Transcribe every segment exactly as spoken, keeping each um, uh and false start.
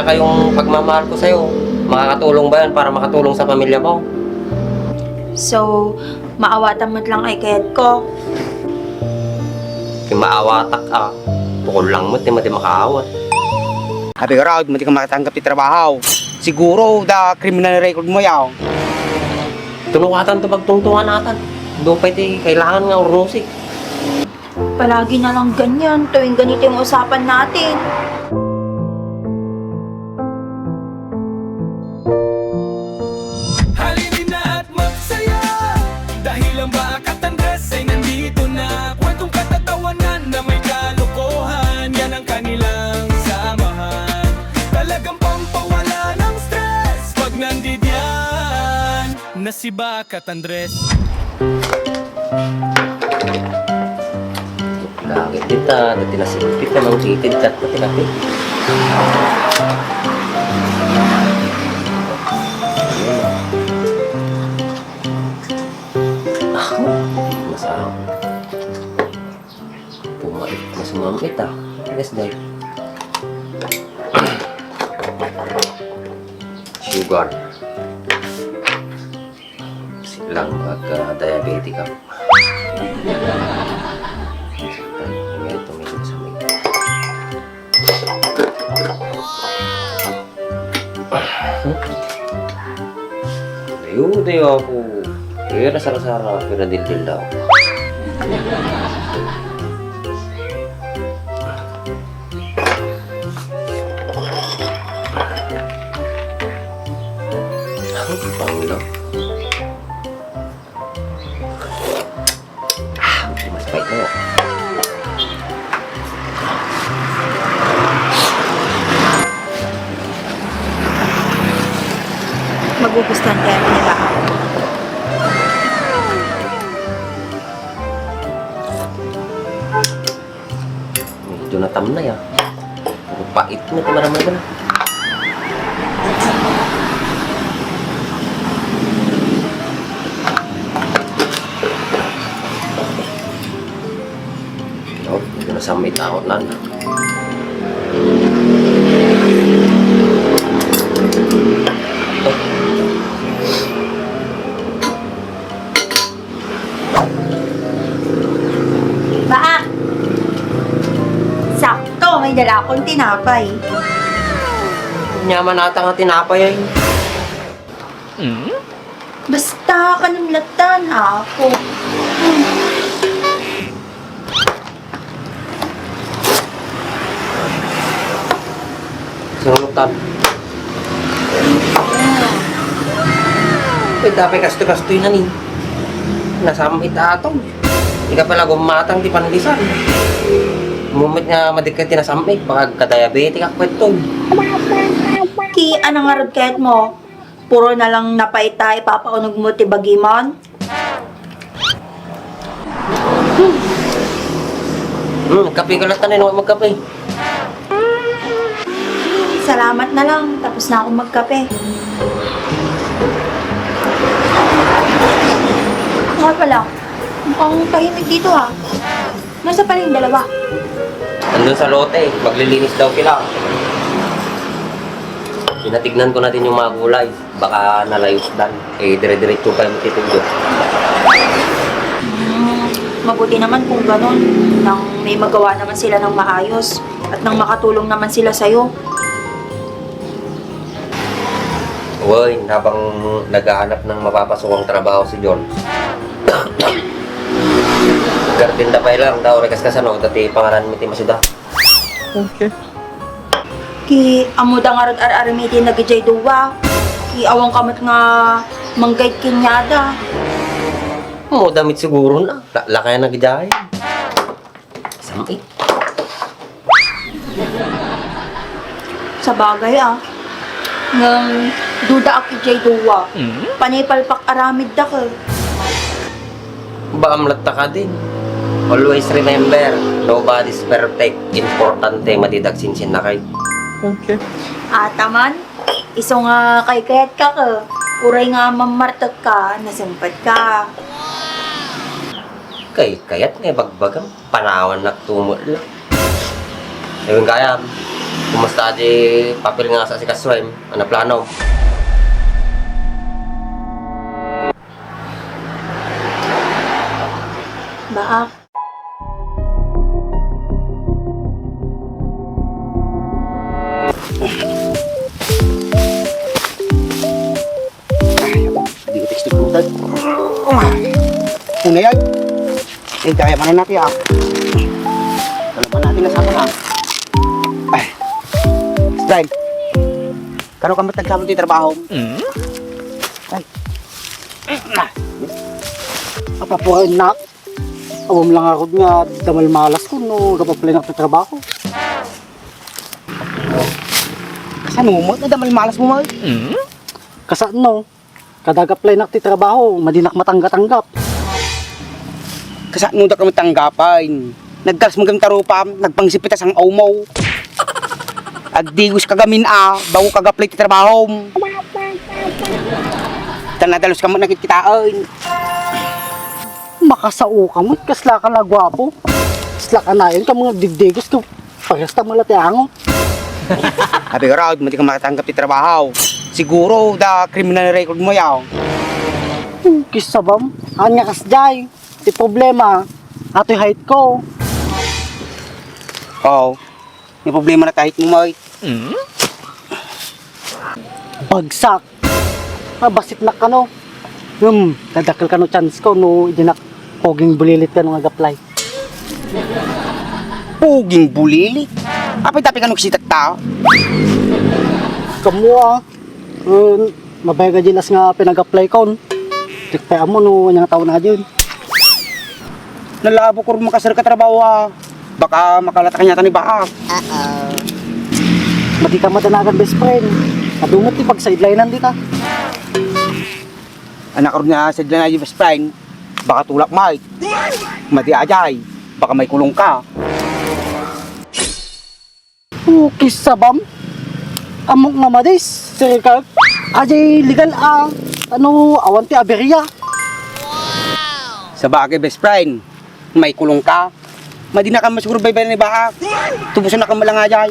Yung pagmamahal ko sa'yo, makakatulong ba yan para makatulong sa pamilya mo? So, maawatan mo lang ay kayat ko? Di maawatak, ah. Bukod lang mo, di mo di makaawat. Abi, Rod, mo di ka makatanggap ti trabaho. Siguro, da criminal record mo yaw. Tunukatan to pagtungtungan atan. Doon pa iti kailangan nga urnusi. Palagi na lang ganyan tuwing ganito yung usapan natin. Halina na at magsaya dahil ang Bakat Andres ay nandito na. Kwentong katatawanan na may kalokohan, yan ang kanilang samahan. Talagang pampawala ng stress pag nandidiyan na si Bakat Andres. Langit dita, dati nasipit na mang titid kat pati kape. Ako, mas ako. Pumait, mas umamit ah. Yes, day. Sugar. Silang magka-diabetic ako. Ayan, tumigil sa may. Ayun, tayo ako. Kaya nasara-sara, pinadildil daw. Ang panglo. Ah, mas pait na. Magugustuhan kaya nila ako. Medyo natamnay, ah. Puro pait na iti maraman ko na. Oh, medyo nasamit ako na. Baa! Sakto, may dala akong tinapay. Nyaman ata nga tinapay ay. Basta, kanimlatan ako. Salutan. Uy, dapay kastoy-kastoy na ni. Nasamit aton. Ika pala gumatang ti pandisan. Mumit nga madikit ti nasamit, baka agka-diabetic ako ito. Ki, ano nga rod kayat mo? Puro na lang napait ta ipapaunog mo ti bagimon? Hmm, kape ka latta, no? Magkape. Salamat na lang. Tapos na akong magkape. Nga pala, mukhang tahimik dito, ha. Nasa pala yung dalawa? Nandun sa lote. Maglilinis daw sila. Pinatignan ko natin yung mga gulay. Baka nalayusdan. Eh, dire-diretso kayo magtitindog. Hmm, mabuti naman kung ganun. Nang may magawa naman sila ng maayos at nang makatulong naman sila sa'yo. Uy, habang naghahanap ng mapapasukang trabaho si John, garden da pa lang daw, rekas ka sa no, dati pangaran mi ti masuda. Okay. Ki, ammoda ngarud ar-aramiden dagijay dua. Ki, awan ka met nga mang-guide kaniada. Ammoda met siguro na. La-, lakay na gijay. Samit. Sabagay, ah. Ngem, duda ak ijay dua. Mm. Panipalpak aramid da ka. Baam latta kadin. Always remember, nobody's perfect. Importante, madi da agsinsinnakay. Okay. Ataman, isu nga kaykayat ka ka. Uray nga mammartek ka, nasempet ka. Kaykayat nga ibagbagam, panawannak tumulak. Ewan kayam. Kumusta di papel nga sa sikasuem? Ano plano? Baak. Ay, di ko text ni Brutal. Una yan. Eh, kaya man natin ah. Alam man natin na sa akin ah. Ay. Brian, kano ka matagsamon ti trabaho? Ay. Apa po rin nak? Awam lang arod nga damalmalas ko no gapaplay nak ti trabaho. Kasano mo? Damalmalas mo, Mal? Kasano? Kada gaplay nak ti trabaho, madinak matanggatanggap. Kasano da ka matanggapan? Nagkalas mo gam tarupam, nagpangsipit a sang-aw mo. Agdigos ka gamin a, bago ka gaplay ti trabahom. Tan nadalus ka mo nakitkitaan. Makasao ka mo, kasla ka na guwapo. Kasla ka na yun, ka mga digdigos ka. Parehas ta mala ti angot. Abi ka raw, madi ka makatanggap ti trabaho. Siguro, da criminal record mo yaw. Hmm, kisabam. Anya kas jay. Ti problema, atoy height ko. Oo. May problema na ti height mo, Mike. Bagsak. Mabasit na kano. Hmm, dadakkel kano chance ko no, idi nak poging bulilit kano nga gaplay. Puging bulilit? Apay tapi ka nagsitak ta? Kamu ah. Eh, mabay ka jelas nga pinag-apply kon. Tikpay amo no, anya nga tao na dyan. Nalabo ko rin makasar ka trabaho ah. Baka makalata kanya tani baak. Madi ka madanagan, best friend. Adungot ti pagsideline-an dita. Anak rin nga sideline-an, best friend. Baka tulak, Mike. Madi ajay. Baka may kulong ka. Ukis sabam. Amok nga madis, sir Carl. Ajay legal a, ano, awan ti aberya. Sabagay, best friend. May kulong ka. Madi na ka masurubaybay ni baak. Tubusan na ka malang ajay.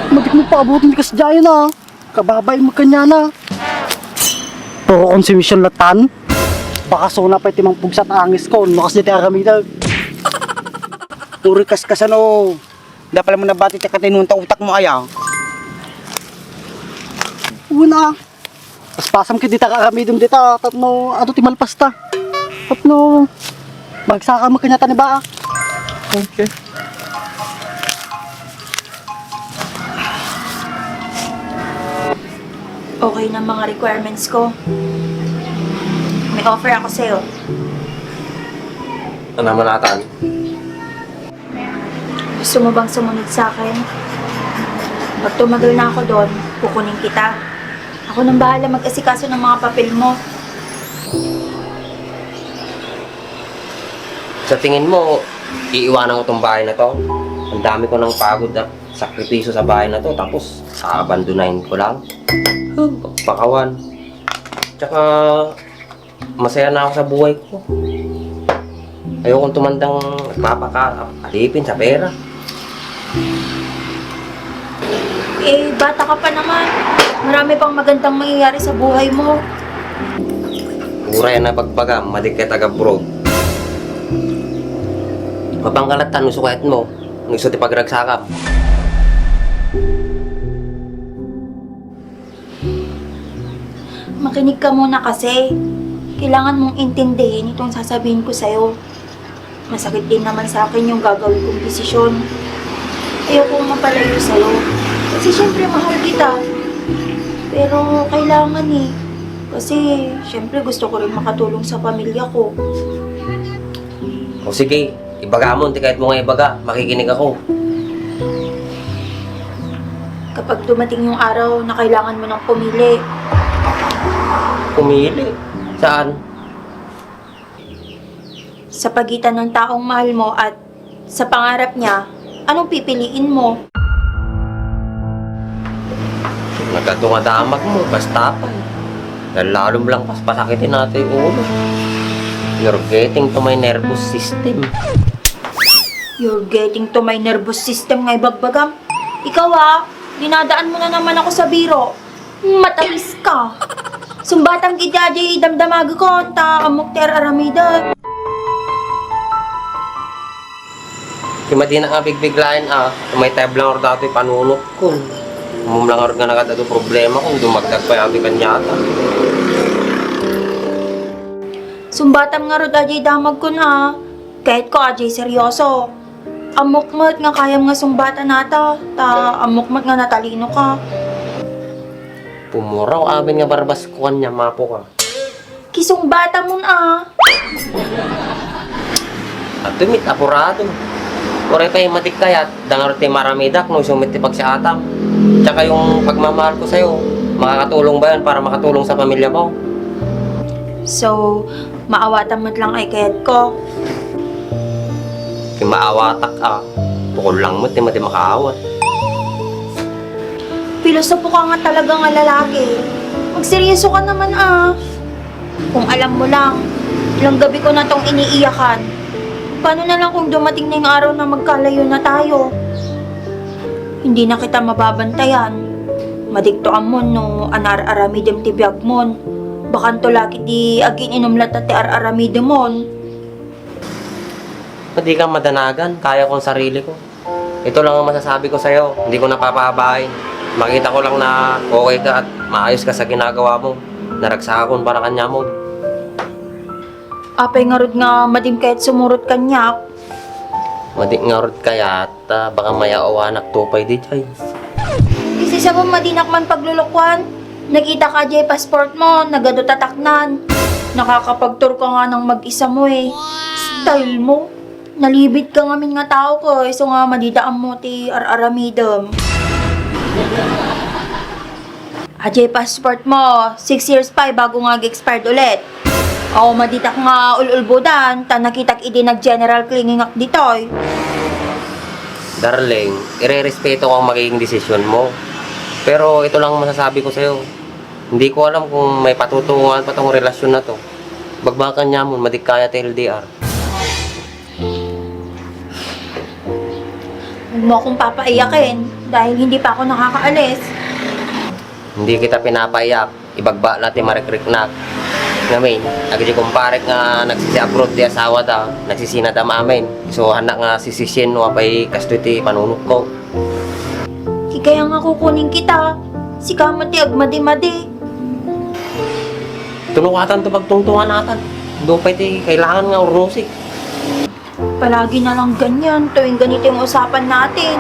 Madi mo paabutin kas jay na. Kababay mo kanya na. Puro konsumisyon latan. Baka suna pa iti mangpugsat angis ko, no, kas di ti aramidag. Uri kas kasano, dapat mo nabati ti katinunta utak mo, aya. Una, paspasam ki dita ka aramidem dita, tapno, ano ti malpasta? Tapno, magsaka mo kanya tani baak. Okay. Okay na mga requirements ko. May offer ako sa'yo. Ano man atan? Gusto mo bang sumunod sa akin? Pag tumagal na ako doon, kukunin kita. Ako nang bahala mag-asikaso ng mga papel mo. Sa tingin mo, iiwanan ko tong bahay na to? Ang dami ko nang pagod at sakripisyo sa bahay na to, tapos aabandonahin ko lang? Huh, pakawan. Tsaka, masaya na ako sa buhay ko. Ayokong tumandang nagpapaka-, alipin sa pera. Eh, bata ka pa naman. Marami pang magandang mangyayari sa buhay mo. Uray na pagbaga, madi ka taga-abroad. Mapangkalatan, no, sukayat mo. Nagsuti pagragsakam. Makinig ka muna kasi. Kailangan mong intindihin itong sasabihin ko sa'yo. Masakit din naman sa akin yung gagawin kong desisyon. Ayokong mapalayo sa'yo. Kasi siyempre mahal kita. Pero kailangan eh. Kasi siyempre gusto ko rin makatulong sa pamilya ko. O sige, ibaga mo, ti kayat mo nga ibaga, makikinig ako. Kapag dumating yung araw na kailangan mo ng pumili. Pumili? Saan? Sa pagitan ng taong mahal mo at sa pangarap niya, anong pipiliin mo? Nagkadungadamag mo, basta pa. Dahil lalo mo lang paspasakit natin yung ulo. You're getting to my nervous system. You're getting to my nervous system nga ibagbagam. Ikaw, ah, dinadaan mo na naman ako sa biro. Matamis ka. Sumbatam iti adiay damdamagekon, ta ammok ti ar-aramidek. Ti madinak nga bigbiglaen, ah, umaytayab lang ngarud datoy panunotkon. Umum lang ngarud nga nagad-adu problemakon, dumagdag pay datoy kaniata. Sumbatam ngarud adiay damagkon, ah. Kayatko adiay seryoso. Ammok met nga kayam nga sungbatanata, ta ammok met nga natalino ka. Pumuraw amin nga barbas ko kaniam, apo ka. Kisungbatamon, ah. Adtoy met apurado. Uray pay madikkayat, da ngarud ti maramidak no isu met ti pagsaatam. Tsaka yung pagmamahal ko sa'yo, makakatulong ba yan para makatulong sa pamilya mo? So, maawatam met lang ay kayatko. Ti maawatak, ah. Bukod lang met ti madi makaawat. Pilosopo ka nga talaga nga lalaki. Magseryoso ka naman, ah. Kung alam mo lang, ilang gabi ko na tong iniiyakan. Paano na lang kung dumating na yung araw na magkalayo na tayo? Hindi na kita mababantayan. Madikto ammon no ania ar-aramidem ti biagmon. Bakanto lagi ti agin-inum latta ti ar-aramidemon. Madi ka madanagan, kaya kong sarili ko. Ito lang ang masasabi ko sa'yo, hindi ko napapahabain. Makita ko lang na okay ka at maayos ka sa ginagawa mo. Naragsakakon para kaniamon. Apay ngarud nga madim kayat sumurot kaniak? Madi ngarud kayat, ta baka mayaawanak to pay diay. Isisa mo madinak man paglulukuan? Nakita ka diay passport mo, nagadu tataknan. Nakakapagtour ka nga nang mag-isa mo eh. Style mo. Nalibit ka ngamin nga tao ko, isu nga madida ammo ti ar-aramidem. Adiay passport mo, six years pa, eh, bago nga ag-expired ulit. Aw, maditak nga ul-ulbodan, ta nakitak idi nag-general cleaning ak ditoy. Darling, irerespeto ko ang magiging desisyon mo. Pero ito lang ang masasabi ko sa'yo. Hindi ko alam kung may patutunguhan pa tong relasyon na to. Bagbakan niya mo, madikkaya ti L D R. Huwag mo akong papaiyakin dahil hindi pa ako nakakaalis. Hindi kita pinapaiyak. Ibagba la ti marikriknak. Ngamin, dagiti kumparek nga nagsisi-abroad ti asawa da, nagsisina da maamin. So, hannak nga sisisien no apay kastoy ti panunotko. Kikaya nga kukunin kita. Sika met ti agmadi-madi. Tunukatan to pagtungtungan atan. Do pay ti kailangan nga urnusi. Palagi na lang ganyan tuwing ganito yung usapan natin.